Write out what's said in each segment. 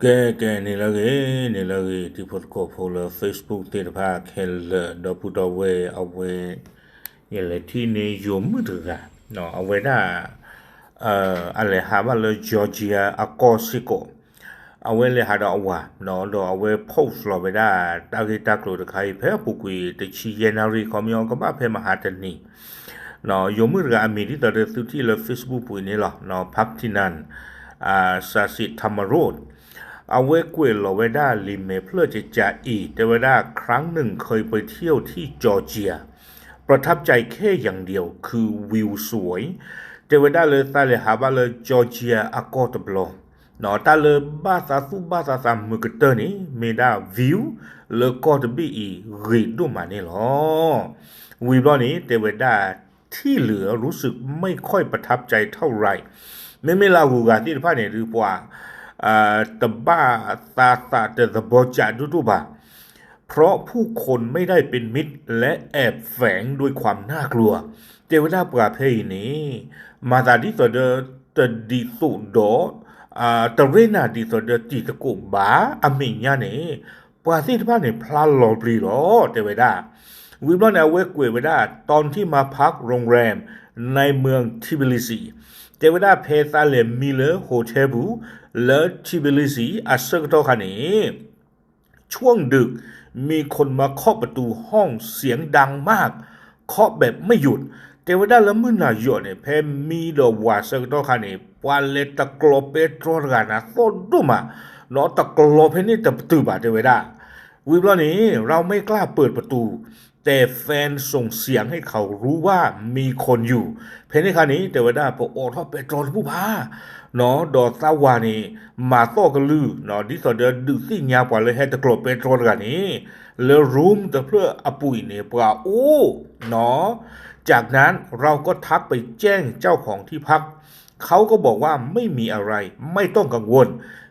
ကဲ ကဲ န့ၣ်လၢအဂ့ၤ န့ၣ်လၢအဂ့ၤ တံၤဖိသကိးဖိလၢ Facebook သ့ၣ်တဖၣ်ခဲလၢာ် ဒီပုၢ်ဒီဝဲၢ်အဝဲ ယလဲၤထံၣ်န့ၢ်ယိၤမုၣ်တဂၤ အဝဲဒၣ် အလဲၤဟးဘၣ်လၢ Georgia အကီၢ်စ့ၢ်ကီး အဝဲလဲၤဟးဒီးအဝၤ ဒီးအဝဲ post လီၤဝဲဒၣ် တၢ်ဂ့ၢ်တၢ်ကျိၤတခါအံၤ ဖဲအပူၤကွံာ်တဆံယဲၢ်နၣ်ရံၣ် ခီပညီကဘၣ်ဖဲမဟါတနံၤ ယိၤမုၣ်တဂၤအမံၤဒ်သိးဒီးသုထံၣ်လၢ Facebook ပူၤန့ၣ်လီၤ Peptinan Sasithamarote အဝဲကွဲးလီၤဝဲဒၣ်လံာ်မဲာ်ဖျၢၣ်ကကးအံၤ တဲဝဲဒၣ် ครั้งหนึ่งเคยไปเที่ยวที่จอร์เจีย ประทับใจแค่อย่างเดียวคือวิวสวย တဲဝဲဒၣ်လၢသးလဲၤဟးဘၣ်လၢ Georgia အကီၢ်တဘျီ တၢ်လၢဘၣ်သးသူၣ်ဘၣ်သးသးမုာ်ကတၢၢ်န့ၣ် မ့ၢ်ဒၣ် view လၢကီၢ်တဘ့ၣ်အံၤဂ့ၤဒိၣ်မးန့ၣ်လီၤ. ဝံၤဘျီန့ၣ် တဲဝဲဒၣ် ที่เหลือรู้สึกไม่ค่อยประทับใจเท่าไหร่ မ့မ့ၢ်လၢအဂုၤအဂၤသ့ၣ်တဖၣ်န့ၣ် ဒုးပှၤ တဘၣ်သးသးတသဘီကးဒိၣ်ဒိၣ်ဘၣ် เพราะผู้คนไม่ได้เป็นมิตรและแอบแฝงด้วยความน่ากลัว တဲဝဲဒၣ်ပှၤဖဲအံၤန့ၣ် မၤသးဒ်သိးဒီး တဒ်သိးဒီး တရ့နၢ်ဒ်သိးဒီးတံၤသကိးဘၣ် အမဲာ်ညါန့ၣ် ပှၤသ့ၣ်တဖၣ်န့ၣ် ဖျါလီၤပျံၤလီၤ တဲဝဲဒၣ် ဝံၤဘျီန့ၣ် အဝဲကွဲးဝဲဒၣ် ตอนที่มาพักโรงแรมในเมืองทิบิลิซี တဲဝဲဒၣ်ဖဲသးလဲၤမံလၢ hotel ပူၤ လၢ Tbilisi အဆၢကတီၢ်ခါန့ၣ် ช่วงดึกมีคนมาเคาะประตูห้องเสียงดังมาก เคาะแบบไม่หยุด တဲဝဲဒၣ်လၢမုၢ်နၤယိာ်န့ၣ် ဖဲမံဒီးဝၤဆၢကတီၢ်ခါန့ၣ် ပှၤလဲၤတကျိးပဲတြီတဂၤန့ၣ် သီၣ်ဒိၣ်မး ဒီးတကျိးဖဲန့ၣ်တပတုာ်ဘၣ် တဲဝဲဒၣ် ဝံၤဘျီန့ၣ် เราไม่กล้าเปิดประตู แต่แฟนส่งเสียงให้เขารู้ว่ามีคนอยู่ ဖဲန့ၣ်ခါန့ၣ် တဲဝဲဒၣ် ပအိးထီၣ်ပဲတြီတဘူၣ်ဘၣ် ဒီးသးဝၤန့ၣ် မၤသီၣ်ကလုၢ် ဒ်သိးဒီးဒုးသ့ၣ်ညါပှၤလၢဟဲတကျိးပဲတြီတဂၤန့ၣ် လၢ room တဖျၢၣ်အပူၤအံၤန့ၣ် ပှၤအိၣ် จากนั้นเราก็ทักไปแจ้งเจ้าของที่พัก เขาก็บอกว่าไม่มีอะไรไม่ต้องกังวล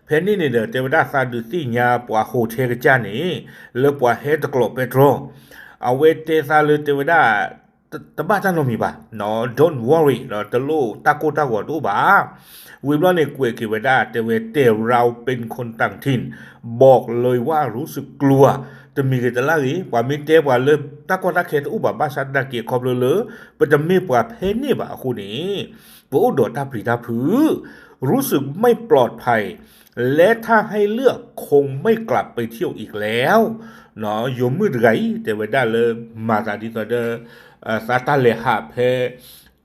ဖဲန့ၣ်န့ၣ်ဒီး တဲဝဲဒၣ်သးဒုးသ့ၣ်ညါပှၤ hotel ကစၢ်န့ၣ် လၢပှၤဟဲတကျိးပဲတြီ အဝဲတဲသးလၢတဲဝဲဒၣ် တဘၣ်တၢ်နီတမံၤဘၣ် don't worry တလိၣ်တၢ်ကိၢ်တၢ်ဂီၤတအိၣ်ဘၣ် ဝံၤဘျီန့ၣ်ကွဲးက့ၤဝဲဒၣ် တဲဝဲ แต่เราเป็นคนต่างถิ่น บอกเลยว่ารู้สึกกลัว တမံၤဂ့ၤတလါဂ့ၤ ပှၤမ့ၢ်တဲပှၤလၢတၢ်ကီတၢ်ခဲတအိၣ်ဘၣ် ဘၣ်ဆၣ်သနာ်က့ ခီဖျိလၢ ပတမ့ၢ်ပှၤဖဲန့ၣ်ဘၣ်အဃိန့ၣ် ပအိၣ်ဒီးတၢ်ပျံၤတၢ်ဖုး รู้สึกไม่ปลอดภัย และถ้าให้เลือกคงไม่กลับไปเที่ยวอีกแล้ว ယိၤမုၣ်တဂၤအံၤ တဲဝဲဒၣ်လၢ မၤသးဒ်သိးဒီး သးတၢ်လဲၤဟးဖဲ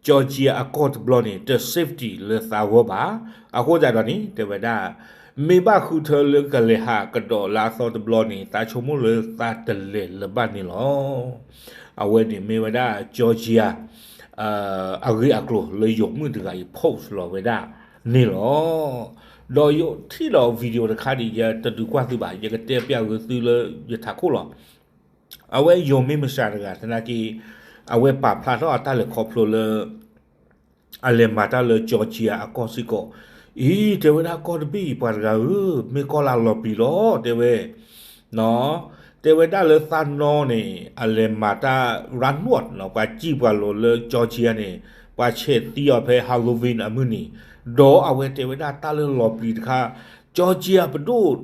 Georgia အကီၢ်တဘျီန့ၣ် တ safety လၢသးဂီၢ်ဘၣ်. အဃိသတးဒီးန့ၣ် တဲဝဲဒၣ် မ့ၢ်ဘၣ်ဃုထၢလၢကလဲၤဟးကဒီးလၢအသီတဘျီန့ၣ် သးဆိကမိၣ်လၢသးတလဲၤလၢၤဘၣ်န့ၣ်လီၤ. အဝဲန့ၣ်မ့ၢ်ဝဲဒၣ် Georgia အဂ့ၢ်အကျိၤလၢယိၤမုၣ်တဂၤအံၤ post လီၤဝဲဒၣ်န့ၣ်လီၤ. ဒီးယထံၣ်ဒီး video တခါဒ်အံၤ ယတဒုးကွၢ်သုဘၣ် ယကတဲပျးဂ့ၤသုလၢယထးခိၣ်လီၤ. အဝဲယိၤမ့ၢ်မုၢ်မဆါတဂၤသနာ်က့ အဝဲပာ်ဖျါထီၣ်အတၢ်လဲၤခီဖျိလၢ အလဲၤမၤတၢ်လၢ Georgia အကီၢ်စ့ၢ်ကီး, အံၤ တဲဝဲဒၣ်ကီၢ်တဘ့ၣ်အံၤပှၤတဂၤဧၢ, မ့ၢ်ကီၢ်လၢအလီၤပျံၤလီၤ တဲဝဲ, တဲဝဲဒၣ်လၢသးနီၢ်န့ၣ် အလဲၤမၤတၢ် ရၣ်နွး ပှၤစံၣ်ပှၤလိၤလၢ Georgia န့ၣ် ပှၤဆဲးသံအီၤဖဲ Halloween အမုၢ်နံၤ, ဒီးအဝဲတဲဝဲဒၣ်တၢ်လၢလီၤပျံၤတခါ Georgia ပဒိၣ်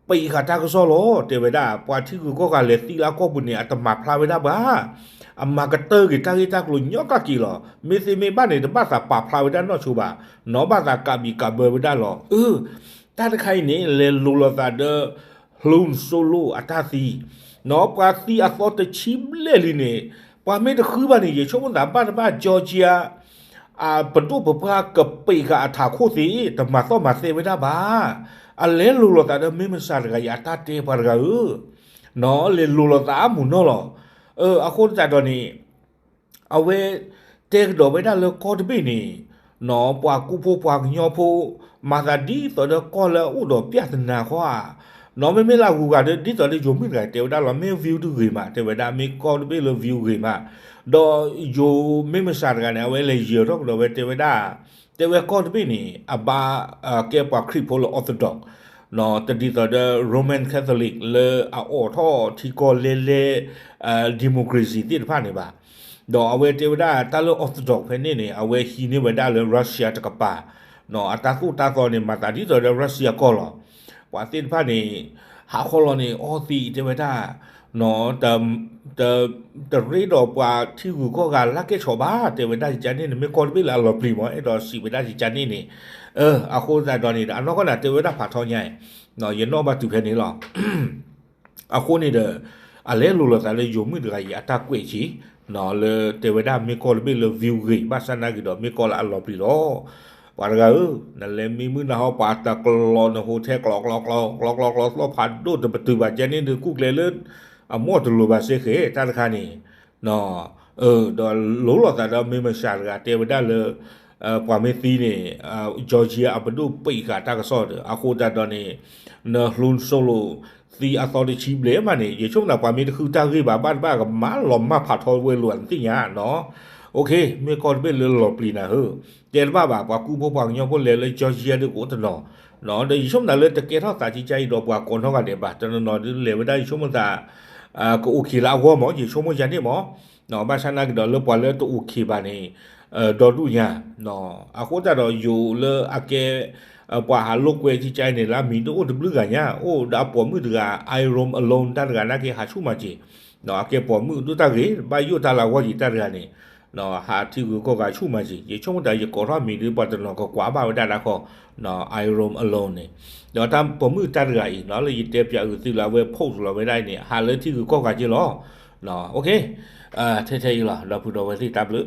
ပံးဃာ်တၢ်ကစီၣ်လီၤ တဲဝဲဒၣ်, ပှၤထံဂုၤကီၢ်ဂၤလဲၤသံလၢအကီၢ်ပူၤန့ၣ် အတမၤဖျါဝဲဒၣ်ဘၣ်, အမၤကတၢၢ်က့ၤတၢ်ဂ့ၢ်တၢ်ကျိၤညီကၢ်က့ၤလီၤ. မ့ၢ်သ့မ့ၢ်ဘၣ်န့ၣ် တဘၣ်သးပာ်ဖျါဝဲဒၣ်နီၢ်ဆိဘၣ်, နီၢ်ဘၣ်သးကးဘံးကးဘၢဝဲဒၣ်လီၤ. အၢ တၢ်တခါအံၤန့ၣ် လဲၤလိၤလိာ်သးဒီး Han Solo အတၢ်သံ, နီၢ်ပှၤသံအသီတဆံဘျဲၣ်လံန့ၣ်, ပှၤမ့ၢ်တဃုဘၣ်န့ၣ် ယဆိကမိၣ်သးဘၣ်တဘၣ် Georgia အပဒိၣ်ပပှၢ်ကပံးဃာ်အထးခိၣ်သ့ တမၤသီၣ်မၤသဲဝဲဒၣ်ဘၣ်. အလဲၤလိၤလိာ်သးဒီးမ့ၢ်မဆါတဂၤအံၤအတၢ်တဲပှၤတဂၤဧၢ, နီၢ်လဲၤလိၤလိာ်သးအါမူၤနီၢ်လီၤ. အဃိသတးဒီးန့ၣ် အဝဲတဲကဒီးဝဲဒၣ်လၢကီၢ်တဘ့ၣ်န့ၣ်, နီၢ်ပှၤကူဖိပှၤကညီဖိ မၤသးဒ်သိးဒီးကီၢ်လၢအအိၣ်ဒီးပျၢ်သနာ်ဃီဧါ, နီၢ်မ့မ့ၢ်လၢအဂုၤအဂၤဒီး ဒ်သိးလၢယိၤမုၣ်တဂၤတဲဝဲဒၣ်လီၤ, မ့ၢ် view တဂ့ၤမး တဲဝဲဒၣ်, မ့ၢ်ကီၢ်တဘ့ၣ်လၢ view ဂ့ၤမး, ဒီးယိၤမ့ၢ်မဆါတဂၤန့ၣ် အဝဲလဲၤယၢၤထီၣ်ကဒီးဝဲတဲဝဲဒၣ်, တဲဝဲကီၢ်တဘ့ၣ်န့ၣ် အဘါ ကဲပှၤခရံာ်ဖိလၢ Orthodox တဒ်သိးဒီး Roman Catholic လၢအအိးထီၣ်ထံကီၢ်လဲလဲ democracy သ့ၣ်တဖၣ်န့ၣ်ဘၣ်. ဒီးအဝဲတဲဝဲဒၣ်တၢ်လၢ Orthodox ဖဲန့ၣ်န့ၣ် အဝဲဟံးန့ၢ်ဝဲဒၣ်လၢ Russia တကပၤ, အတၢ်သိၣ်တၢ်သီန့ၣ် မၤသးဒ်သိးဒီး Russia ကီၢ်လီၤ. ပှၤသ့ၣ်တဖၣ်န့ၣ် ဟးခီလီၤန့ၣ် အီသံးတဲဝဲဒၣ် တရ့ဒီးပှၤထံဂုၤကီၢ်ဂၤလၢကဲဆီးဘၣ် တဲဝဲဒၣ်ကန့ၣ်န့ၣ် မ့ၢ်ကီၢ်တဘ့ၣ်လၢအလီၤပျံၤမး အဲၣ်ဒိးစံးဝဲဒၣ်ကန့ၣ်န့ၣ် အဃိသတးဒီးန့ၣ်ဒီး အနီၢ်ကီၢ်န့ၣ် တဲဝဲဒၣ်ဖးထီညါ ယနီၣ်ဘၣ်တုၤဖဲန့ၣ်လီၤ. အဃိန့ၣ်ဒီး အလဲလိာ်လိာ်သးလၢယိၤမုၣ်တဂၤအံၤအတၢ်ကွဲးက့ၤ လၢတဲဝဲဒၣ်မ့ၢ်ကီၢ်တဘ့ၣ်လၢ view ဂ့ၤ ဘၣ်ဆၣ်နာ်က့ၤဒီးမ့ၢ်ကီၢ်လၢအလီၤပျံၤလီၤ. ပှၤတဂၤဧၢ, နလဲၤမံမုၢ်နၤဟီ ပှၤတကျီးနဟိထဲ ကျီးကျီးကျီး ကျီးကျီးကျီး သီၣ်ဖးဒိၣ်တပတုာ်ဘၣ် ကန့ၣ်ဒီး ကူၣ်ကျဲလၢ အမိၢ်တလိၤဘၣ်စ့ၢ်ကီး တၢ်တခါန့ၣ် ဒီးလိာ်လိာ်သးဒီးမ့ၢ်မစှၤတဂၤတဲဝဲဒၣ်လၢ ပှၤမ့ၢ်သံန့ၣ် Georgia အပဒိၣ်ပံးဃာ်တၢ်ကစီၣ်ဒီး အဃိသတးဒီးန့ၣ် န Han Solo သံအသီတဆံဘျဲၣ်မးန့ၣ် ယဆိကမိၣ်သးပှၤမ့ၢ်တဃုတၢ်ဂ့ၢ်ဘၣ် ဘၣ်တဘၣ်ကမၤလီၤမၢ်ဖးထီဝဲလိာ်သ့ၣ်ညါနီၤ. အိၣ်ခ့ မ့ၢ်ကီၢ်တဘ့ၣ်လၢလီၤပျံၤနၤဧၢ, တဲတဘၣ်ဘၣ် ပှၤကူဖိပှၤကညီဖိလဲၤလၢ Georgia ဒုးကအိၣ်တနီၤ ဒီးယဆိကမိၣ်သးလၢတကဲထီၣ်သးကံကါအံၤဒီးပှၤကိးနီၢ်ဂၤဒဲးဘၣ် တနီၤနီၤဒုးလဲၤဝဲဒၣ် ယဆိကမိၣ်သး ကအိၣ်ခ့လၢအဂီၢ်မး ယဆိကမိၣ်ယၤန့ၣ်မး ဘၣ်ဆၣ်နာ်က့ၤဒီးလၢပှၤလၢတအိၣ်ခ့ဘၣ်န့ၣ် ဒီဒူၣ်ညါ အဃိသတးဒီးယိၤလၢအကဲ ပှၤဟးလိာ်ကွဲကံကါအံၤန့ၣ် လၢအမံၤတအိၣ်တဘျုးဂၤညါ အိၣ်ဒီးအပိာ်မုၣ်တဂၤ I Roam Alone တၢ်တဂၤနာ်က့ၤဟးဆူၣ်မၤစ့ၤ အကဲပိာ်မုၣ်ဒိၣ်တၢ်ဂ့ၤ ဘၣ်ယိၣ်တၢ်လၢအဂီၢ်ယံၤတၢ်တဂၤန့ၣ် ဟးထံဂုၤကီၢ်ဂၤဆူၣ်မၤစ့ၤ ယဆိကမိၣ်သးယကိးထီၣ်မံၤဒုးပှၤတနီၤကကွၢ်ဘၣ်ဝဲဒၣ်တၢ်ခီ I Roam Alone န့ၣ် ဒီးတၢ်ပိာ်မုၣ်တၢ်တဂၤအံၤ လၢယတဲပၠးအုးသုလၢအဝဲ post လီၤဝဲဒၣ်အံၤန့ၣ် ဟးလၢထံဂုၤကီၢ်ဂၤက့ၤလီၤ. အိၣ်ခ့ ထဲထဲအံၤလီၤ ဒီပုၢ်ဒီဝဲၢ်သ့ၣ်တၢ်ဘျုး